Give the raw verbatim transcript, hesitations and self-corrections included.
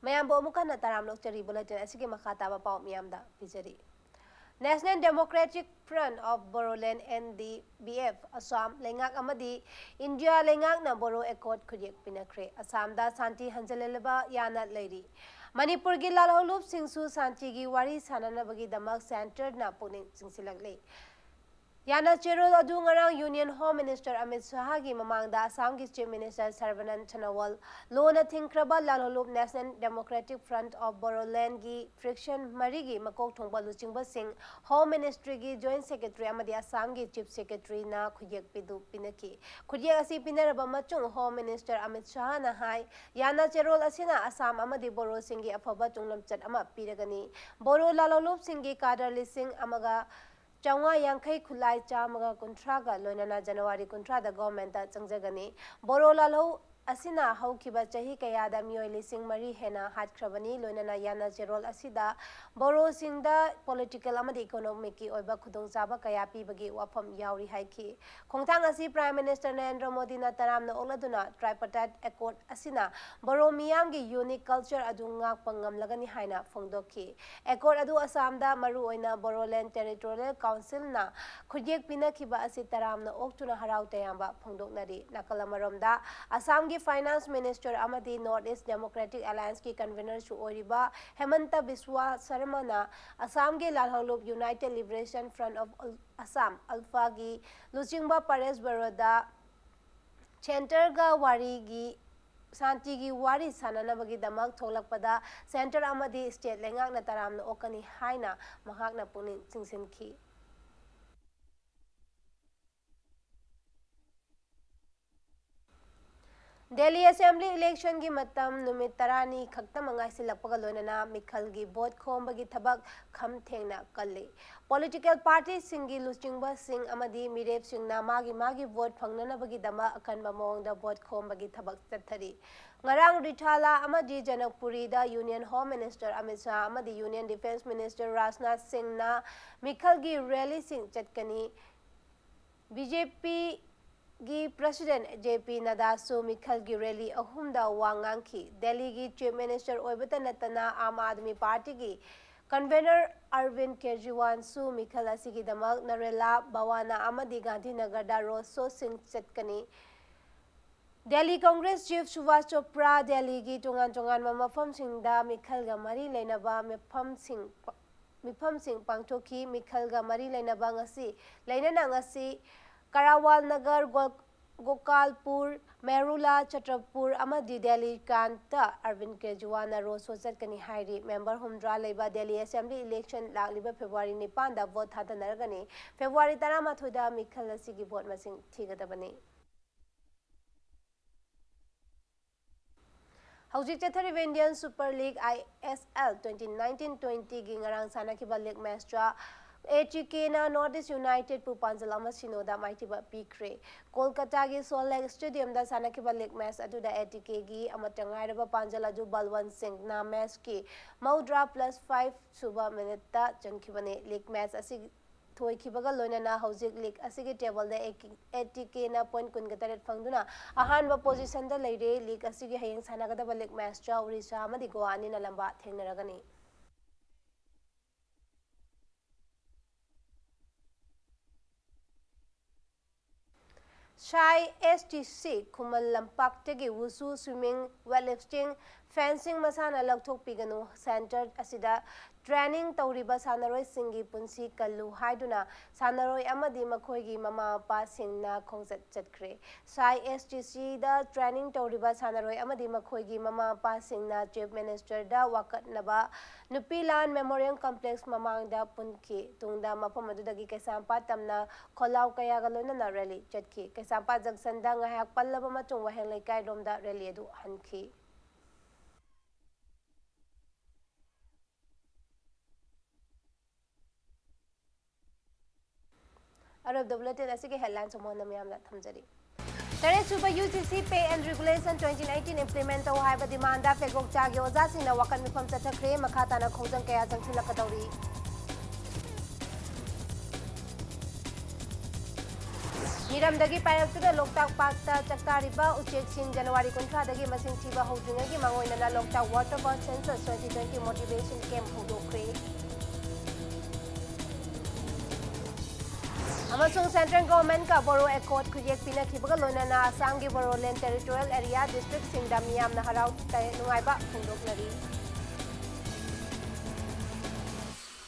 ꯃꯌꯥꯝꯕꯨ ꯑꯃꯨꯛ ꯍꯟꯅ ꯇꯔꯥꯝꯅ ꯑꯣꯛꯆꯔꯤ꯫ Bulletin ꯑꯁꯤꯒꯤ ꯃꯈꯥ ꯇꯥꯕ ꯄꯥꯎ ꯃꯤꯌꯥꯝꯗ ꯄꯤꯖꯔꯤ꯫ National Democratic Front of Bodoland, N D B F, Assam ꯂꯩꯉꯥꯛ ꯑꯃꯗꯤ ꯏꯟꯗꯤꯌꯥ ꯂꯩꯉꯥꯛꯅ ꯕꯣꯔꯣ ꯑꯦꯀꯣꯔꯗ ꯈꯨꯠꯌꯦꯛ ꯄꯤꯅꯈ꯭ꯔꯦ꯫ ꯑꯁꯥꯝꯗ ꯁꯥꯟꯇꯤ ꯍꯟꯖꯤꯜꯍꯜꯂꯕ ꯌꯥꯅ ꯂꯩꯔꯤ꯫ ꯃꯅꯤꯄꯨꯔꯒꯤ ꯂꯥꯜꯍꯧꯂꯨꯞꯁꯤꯡꯁꯨ ꯁꯥꯟꯇꯤꯒꯤ ꯋꯥꯔꯤ ꯁꯥꯅꯅꯕꯒꯤꯗꯃꯛ ꯁꯦꯟꯇꯔꯅ ꯄꯨꯛꯅꯤꯡ ꯆꯤꯡꯁꯤꯜꯂꯛꯂꯤ꯫ ꯌꯥꯅ ꯆꯦꯔꯣꯜ ꯑꯗꯨ ꯉꯔꯥꯡ Union Home Minister ꯑꯃꯤꯠ ꯁꯥꯍꯒꯤ ꯃꯃꯥꯡꯗ ꯑꯁꯥꯝꯒꯤ Chief Minister ꯁꯔꯕꯥꯅꯟꯗ ꯁꯣꯅꯣꯋꯥꯜ, ꯂꯣꯟꯅ ꯊꯤꯡꯈ꯭ꯔꯕ ꯂꯥꯜꯍꯧꯂꯨꯞ National Democratic Front of Bodolandꯒꯤ faction ꯃꯔꯤꯒꯤ ꯃꯀꯣꯛ ꯊꯣꯡꯕ ꯂꯨꯆꯤꯡꯕꯁꯤꯡ, Home Ministryꯒꯤ Joint Secretary ꯑꯃꯗꯤ ꯑꯁꯥꯝꯒꯤ Chief Secretaryꯅ ꯈꯨꯠꯌꯦꯛ ꯄꯤꯗꯨ ꯄꯤꯅꯈꯤ꯫ ꯈꯨꯠꯌꯦꯛ ꯑꯁꯤ ꯄꯤꯅꯔꯕ ꯃꯇꯨꯡ Home Minister ꯑꯃꯤꯠ ꯁꯥꯍꯅ ꯍꯥꯏ, ꯌꯥꯅ ꯆꯦꯔꯣꯜ ꯑꯁꯤꯅ ꯑꯁꯥꯝ ꯑꯃꯗꯤ ꯕꯣꯔꯣꯁꯤꯡꯒꯤ ꯑꯐꯕ ꯇꯨꯡꯂꯝꯆꯠ ꯑꯃ ꯄꯤꯔꯒꯅꯤ꯫ ꯕꯣꯔꯣ ꯂꯥꯜꯍꯧꯂꯨꯞꯁꯤꯡꯒꯤ ꯀꯥꯗꯔ ꯂꯤꯁꯤꯡ ꯑꯃꯒ ꯆꯥꯝꯃꯉꯥ ꯌꯥꯡꯈꯩ, ꯈꯨꯠꯂꯥꯏ ꯆꯥꯝꯃꯒ ꯀꯨꯟꯊ꯭ꯔꯥꯒ ꯂꯣꯏꯅꯅ January ꯀꯨꯟꯊ꯭ꯔꯥꯗ governmentꯇ ꯆꯪꯖꯒꯅꯤ꯫ ꯕꯣꯔꯣ ꯂꯥꯜꯍꯧ ꯑꯁꯤꯅ ꯍꯧꯈꯤꯕ ꯆꯍꯤ ꯀꯌꯥꯗ ꯃꯤꯑꯣꯏ ꯂꯤꯁꯤꯡ ꯃꯔꯤ ꯍꯦꯟꯅ ꯍꯥꯠꯈ꯭ꯔꯕꯅꯤ, ꯂꯣꯏꯅꯅ ꯌꯥꯅ ꯆꯦꯔꯣꯜ ꯑꯁꯤꯗ ꯕꯣꯔꯣꯁꯤꯡꯗ political ꯑꯃꯗꯤ economicꯀꯤ ꯑꯣꯏꯕ ꯈꯨꯗꯣꯡꯆꯥꯕ ꯀꯌꯥ ꯄꯤꯕꯒꯤ ꯋꯥꯐꯝ ꯌꯥꯎꯔꯤ ꯍꯥꯏꯈꯤ꯫ ꯈꯣꯡꯊꯥꯡ ꯑꯁꯤ Prime Minister ꯅꯔꯦꯟꯗ꯭ꯔ ꯃꯣꯗꯤꯅ ꯇꯔꯥꯝꯅ ꯑꯣꯛꯂꯗꯨꯅ Tripartite Accord ꯑꯁꯤꯅ ꯕꯣꯔꯣ ꯃꯤꯌꯥꯝꯒꯤ unique culture ꯑꯗꯨ ꯉꯥꯛꯄ ꯉꯝꯂꯒꯅꯤ ꯍꯥꯏꯅ ꯐꯣꯡꯗꯣꯛꯈꯤ꯫ Accord ꯑꯗꯨ ꯑꯁꯥꯝꯗ ꯃꯔꯨꯑꯣꯏꯅ Bodoland Territorial Councilꯅ ꯈꯨꯠꯌꯦꯛ ꯄꯤꯅꯈꯤꯕ ꯑꯁꯤ ꯇꯔꯥꯝꯅ ꯑꯣꯛꯇꯨꯅ ꯍꯔꯥꯎ ꯇꯌꯥꯝꯕ ꯐꯣꯡꯗꯣꯛꯅꯔꯤ꯫ ꯅꯥꯀꯜ ꯑꯃꯔꯣꯝꯗ, ꯑꯁꯥꯝꯒꯤ Finance Minister ꯑꯃꯗꯤ North East Democratic Allianceꯀꯤ convenerꯁꯨ ꯑꯣꯏꯔꯤꯕ ꯍꯦꯃꯟꯇ ꯕꯤꯁ꯭ꯋꯥ ꯁꯔꯃꯅ ꯑꯁꯥꯝꯒꯤ ꯂꯥꯜꯍꯧꯂꯨꯞ United Liberation Front of Assam, ULFAꯒꯤ ꯂꯨꯆꯤꯡꯕ ꯄꯔꯦꯁ ꯕꯔꯣꯗ centreꯒ ꯋꯥꯔꯤꯒꯤ, ꯁꯥꯟꯇꯤꯒꯤ ꯋꯥꯔꯤ ꯁꯥꯅꯅꯕꯒꯤꯗꯃꯛ ꯊꯣꯛꯂꯛꯄꯗ centre ꯑꯃꯗꯤ state ꯂꯩꯉꯥꯛꯅ ꯇꯔꯥꯝꯅ ꯑꯣꯛꯀꯅꯤ ꯍꯥꯏꯅ ꯃꯍꯥꯛꯅ ꯄꯨꯛꯅꯤꯡ ꯆꯤꯡꯁꯤꯟꯈꯤ꯫ Delhi Assembly electionꯒꯤ ꯃꯇꯝ ꯅꯨꯃꯤꯠ ꯇꯔꯥꯅꯤ ꯈꯛꯇꯃꯛ ꯉꯥꯏꯁꯤꯜꯂꯛꯄꯒ ꯂꯣꯏꯅꯅ ꯃꯤꯈꯜꯒꯤ vote ꯈꯣꯝꯕꯒꯤ ꯊꯕꯛ ꯈꯝ ꯊꯦꯡꯅ ꯀꯜꯂꯤ꯫ Political partyꯁꯤꯡꯒꯤ ꯂꯨꯆꯤꯡꯕꯁꯤꯡ ꯑꯃꯗꯤ ꯃꯤꯔꯦꯞꯁꯤꯡꯅ ꯃꯥꯒꯤ ꯃꯥꯒꯤ vote ꯐꯪꯅꯅꯕꯒꯤꯗꯃꯛ ꯑꯀꯟꯕ ꯃꯑꯣꯡꯗ vote ꯈꯣꯝꯕꯒꯤ ꯊꯕꯛ ꯆꯠꯊꯔꯤ꯫ ꯉꯔꯥꯡ ꯔꯤꯊꯥꯂꯥ ꯑꯃꯗꯤ ꯖꯅꯛꯄꯨꯔꯤꯗ Union Home Minister Amit Shah ꯑꯃꯗꯤ Union Defence Minister ꯔꯥꯖꯅꯥꯊ ꯁꯤꯡꯅ ꯃꯤꯈꯜꯒꯤ rallyꯁꯤꯡ ꯆꯠꯀꯅꯤ꯫ BJP ꯒꯤ ꯄ꯭ꯔꯁꯤꯗꯦꯟ ꯖꯦ ꯄꯤ ꯅꯗꯥꯁꯨ ꯃꯤꯈꯜꯒꯤ ꯔꯦꯂꯤ ꯑꯍꯨꯝꯗ ꯋꯥ ꯉꯥꯡꯈꯤ꯫ ꯗꯦꯜꯂꯤꯒꯤ ꯆꯤꯐ ꯃꯤꯅꯤꯁꯇꯔ ꯑꯣꯏꯕꯇ ꯅꯠꯇꯅ ꯑꯥꯝ ꯑꯥꯗꯃꯤ ꯄꯥꯔꯇꯤꯒꯤ ꯀꯟꯚꯦꯅꯔ ꯑꯔꯕꯤꯟ ꯀꯦꯖ꯭ꯔꯤꯋꯥꯜꯁꯨ ꯃꯤꯈꯜ ꯑꯁꯤꯒꯤꯗꯃꯛ ꯅꯔꯦꯂꯥ, ꯚꯋꯥꯅꯥ ꯑꯃꯗꯤ ꯒꯥꯟꯙꯤꯅꯒꯔꯗ ꯔꯣꯗ ꯁꯣꯁꯤꯡ ꯆꯠꯀꯅꯤ꯫ ꯗꯦꯜꯂꯤ ꯀꯪꯒ꯭ꯔꯦꯁ ꯆꯤꯐ ꯁꯨꯚꯥꯁ ꯆꯣꯄ꯭ꯔꯥ ꯗꯦꯜꯂꯤꯒꯤ ꯇꯣꯉꯥꯟ ꯇꯣꯉꯥꯟꯕ ꯃꯐꯝꯁꯤꯡꯗ ꯃꯤꯈꯜꯒ ꯃꯔꯤ ꯂꯩꯅꯕ ꯃꯤꯐꯝꯁꯤꯡ, ꯃꯤꯐꯝꯁꯤꯡ ꯄꯥꯡꯊꯣꯛꯈꯤ꯫ ꯃꯤꯈꯜꯒ ꯃꯔꯤ ꯂꯩꯅꯕ ꯉꯁꯤ ꯂꯩꯅꯅ ꯉꯁꯤ ꯀꯔꯥꯋꯥꯜ ꯅꯒꯔ, ꯒꯣ-, ꯒꯣꯀꯥꯜꯄꯨꯔ, ꯃꯦꯔꯨꯂꯥ, ꯆꯇ꯭ꯔꯄꯨꯔ ꯑꯃꯗꯤ ꯗꯦꯜꯂꯤ ꯀꯥꯟꯇ ꯑꯔꯕꯤꯟ ꯀꯦꯖ꯭ꯔꯤꯋꯥꯜꯅ ꯔꯣꯗ ꯁꯣ ꯆꯠꯀꯅꯤ ꯍꯥꯏꯔꯤ꯫ ꯃꯦꯝꯕꯔ ꯍꯨꯝꯗ꯭ꯔꯥ ꯂꯩꯕ ꯗꯦꯜꯂꯤ ꯑꯦꯁꯦꯝꯕ꯭ꯂꯤ ꯏꯂꯦꯛꯁꯟ ꯂꯥꯛꯂꯤꯕ ꯐꯦꯕ꯭ꯔꯨꯋꯥꯔꯤ ꯅꯤꯄꯥꯟꯗ ꯚꯣꯠ ꯊꯥꯗꯅꯔꯒꯅꯤ꯫ ꯐꯦꯕ꯭ꯔꯨꯋꯥꯔꯤ ꯇꯔꯥꯃꯥꯊꯣꯏꯗ ꯃꯤꯈꯜ ꯑꯁꯤꯒꯤ ꯚꯣꯠ ꯃꯁꯤꯡ ꯊꯤꯒꯗꯕꯅꯤ꯫ ꯍꯧꯖꯤꯛ ꯆꯠꯊꯔꯤꯕ ꯏꯟꯗꯤꯌꯟ ꯁꯨꯄꯔ ꯂꯤꯒ, ꯑꯥꯏ ꯑꯦꯁ ꯑꯦꯜ, ꯇ꯭ꯋꯦꯟꯇꯤ ꯅꯥꯏꯟꯇꯤꯟ ꯇ꯭ꯋꯦꯟꯇꯤꯒꯤ ꯉꯔꯥꯡ ꯁꯥꯟꯅꯈꯤꯕ ꯂꯤꯒ ꯃꯦꯆꯇ ꯑꯦ ꯇꯤ ꯀꯦꯅ ꯅꯣꯔꯠ ꯏꯁ ꯌꯨꯅꯥꯏꯇꯦꯗꯄꯨ ꯄꯥꯟꯖꯜ ꯑꯃ ꯁꯤꯅꯣꯗ ꯃꯥꯏꯊꯤꯕ ꯄꯤꯈ꯭ꯔꯦ꯫ ꯀꯣꯜꯀꯇꯥꯒꯤ ꯁꯣꯜ ꯂꯦꯛ ꯁ꯭ꯇꯦꯗꯤꯌꯝꯗ ꯁꯥꯟꯅꯈꯤꯕ ꯂꯤꯒ ꯃꯦꯆ ꯑꯗꯨꯗ ꯑꯦ ꯇꯤ ꯀꯦꯒꯤ ꯑꯃꯠꯇ ꯉꯥꯏꯔꯕ ꯄꯥꯟꯖꯜ ꯑꯗꯨ ꯕꯜꯋꯟ ꯁꯤꯡꯅ ꯃꯦꯆꯀꯤ ꯃꯧꯗ꯭ꯔꯥ ꯄ꯭ꯂꯁ ꯐꯥꯏꯚ ꯁꯨꯕ ꯃꯤꯅꯤꯠꯇ ꯆꯟꯈꯤꯕꯅꯤ꯫ ꯂꯤꯒ ꯃꯦꯆ ꯑꯁꯤ ꯊꯣꯏꯈꯤꯕꯒ ꯂꯣꯏꯅꯅ ꯍꯧꯖꯤꯛ ꯂꯤꯒ ꯑꯁꯤꯒꯤ ꯇꯦꯕꯜꯗ ꯑꯦ ꯇꯤ ꯀꯦꯅ ꯄꯣꯏꯟꯠ ꯀꯨꯟꯒ ꯇꯔꯦꯠ ꯐꯪꯗꯨꯅ ꯑꯍꯥꯟꯕ ꯄꯣꯖꯤꯁꯟꯗ ꯂꯩꯔꯦ꯫ ꯂꯤꯒ ꯑꯁꯤꯒꯤ ꯍꯌꯦꯡ ꯁꯥꯟꯅꯒꯗꯕ ꯂꯤꯒ ꯃꯦꯆꯇ ꯑꯣꯔꯤꯁꯥ ꯑꯃꯗꯤ ꯒꯣꯋꯥ ꯑꯅꯤꯅ ꯂꯝꯕꯥ ꯊꯦꯡꯅꯔꯒꯅꯤ꯫ ꯁꯥꯏ ꯑꯦꯁ ꯇꯤ ꯁꯤ ꯈꯨꯃꯟ ꯂꯝꯄꯥꯛꯇꯒꯤ ꯋꯨꯁꯨ, ꯁ꯭ꯋꯤꯃꯤꯡ, ꯋꯦꯠ ꯂꯤꯐꯇꯤꯡ, ꯐꯦꯟꯁꯤꯡ ꯃꯁꯥꯟꯅ ꯂꯧꯊꯣꯛꯄꯤꯒꯅꯨ꯫ ꯁꯦꯟꯇꯔ ꯑꯁꯤꯗ ꯇ꯭ꯔꯦꯅꯤꯡ ꯇꯧꯔꯤꯕ ꯁꯥꯟꯅꯔꯣꯏꯁꯤꯡꯒꯤ ꯄꯨꯟꯁꯤ ꯀꯜꯂꯨ ꯍꯥꯏꯗꯨꯅ ꯁꯥꯟꯅꯔꯣꯏ ꯑꯃꯗꯤ ꯃꯈꯣꯏꯒꯤ ꯃꯃꯥ ꯃꯄꯥꯁꯤꯡꯅ ꯈꯣꯡꯆꯠ ꯆꯠꯈ꯭ꯔꯦ꯫ ꯁꯥꯏ ꯑꯦꯁ ꯇꯤ ꯁꯤꯗ ꯇ꯭ꯔꯦꯅꯤꯡ ꯇꯧꯔꯤꯕ ꯁꯥꯟꯅꯔꯣꯏ ꯑꯃꯗꯤ ꯃꯈꯣꯏꯒꯤ ꯃꯃꯥ ꯃꯄꯥꯁꯤꯡꯅ ꯆꯤꯐ ꯃꯤꯅꯤꯁꯇꯔꯗ ꯋꯥꯀꯠꯅꯕ ꯅꯨꯄꯤ ꯂꯥꯟ ꯃꯦꯃꯣꯔꯤꯌꯦꯜ ꯀꯝꯄ꯭ꯂꯦꯛꯁ ꯃꯃꯥꯡꯗ ꯄꯨꯟꯈꯤ꯫ ꯇꯨꯡꯗ ꯃꯐꯝ ꯑꯗꯨꯗꯒꯤ ꯀꯩꯁꯥꯝꯄꯥꯠ ꯇꯝꯅ ꯈꯣꯜꯂꯥꯎ ꯀꯌꯥꯒ ꯂꯣꯏꯅꯅ ꯔꯦꯂꯤ ꯆꯠꯈꯤ꯫ ꯀꯩꯁꯥꯝꯄꯥꯠ ꯖꯪꯁꯟꯗ ꯉꯥꯏꯍꯥꯛ ꯄꯜꯂꯕ ꯃꯇꯨꯡ ꯋꯥꯍꯦꯡ ꯂꯩꯀꯥꯏꯔꯣꯝꯗ ꯔꯦꯂꯤ ꯑꯗꯨ ꯍꯟꯈꯤ꯫ ꯑꯔꯣꯏꯕꯗ ꯕꯨꯂꯦꯇꯤꯟ ꯑꯁꯤꯒꯤ ꯍꯦꯗꯂꯥꯏꯟꯁ ꯑꯃꯨꯛ ꯍꯟꯅ ꯃꯤꯌꯥꯝꯗ ꯊꯝꯖꯔꯤ꯫ ꯇꯔꯦꯠꯁꯨꯕ U G C Pay and Regulation twenty nineteen implement ꯇꯧ ꯍꯥꯏꯕ ꯗꯤꯃꯥꯟꯗ ꯄꯦꯒꯣꯛ ꯆꯥꯒꯤ ꯑꯣꯖꯥꯁꯤꯡꯅ ꯋꯥꯀꯠ ꯃꯤꯐꯝ ꯆꯠꯊꯈ꯭ꯔꯦ꯫ ꯃꯈꯥ ꯇꯥꯅ ꯈꯣꯡꯖꯪ ꯀꯌꯥ ꯆꯪꯁꯤꯜꯂꯛꯀꯗꯧꯔꯤ꯫ ꯃꯤꯔꯝꯗꯒꯤ ꯄꯥꯏꯔꯛꯇꯨꯅ ꯂꯣꯛꯇꯥꯛ ꯄꯥꯠꯇ ꯆꯥꯛꯇꯥꯔꯤꯕ ꯎꯆꯦꯛꯁꯤꯡ ꯖꯅꯋꯥꯔꯤ ꯀꯨꯟꯊ꯭ꯔꯥꯗꯒꯤ ꯃꯁꯤꯡ ꯊꯤꯕ ꯍꯧꯗ꯭ꯔꯤꯉꯩꯒꯤ ꯃꯥꯡꯑꯣꯏꯅꯅ ꯂꯣꯛꯇꯥꯛ Water Bird Census twenty twenty motivation camp ꯍꯧꯗꯣꯛꯈ꯭ꯔꯦ꯫ ꯑꯃꯁꯨꯡ central governmentꯀ Bodo Accord ꯈꯨꯌꯦꯛ ꯄꯤꯅꯈꯤꯕꯒ ꯂꯣꯏꯅꯅ ꯑꯁꯥꯝꯒꯤ Bodoland Territorial Area districtꯁꯤꯡꯗ ꯃꯤꯌꯥꯝꯅ ꯍꯔꯥꯎ ꯅꯨꯡꯉꯥꯏꯕ ꯐꯣꯡꯗꯣꯛꯅꯔꯤ꯫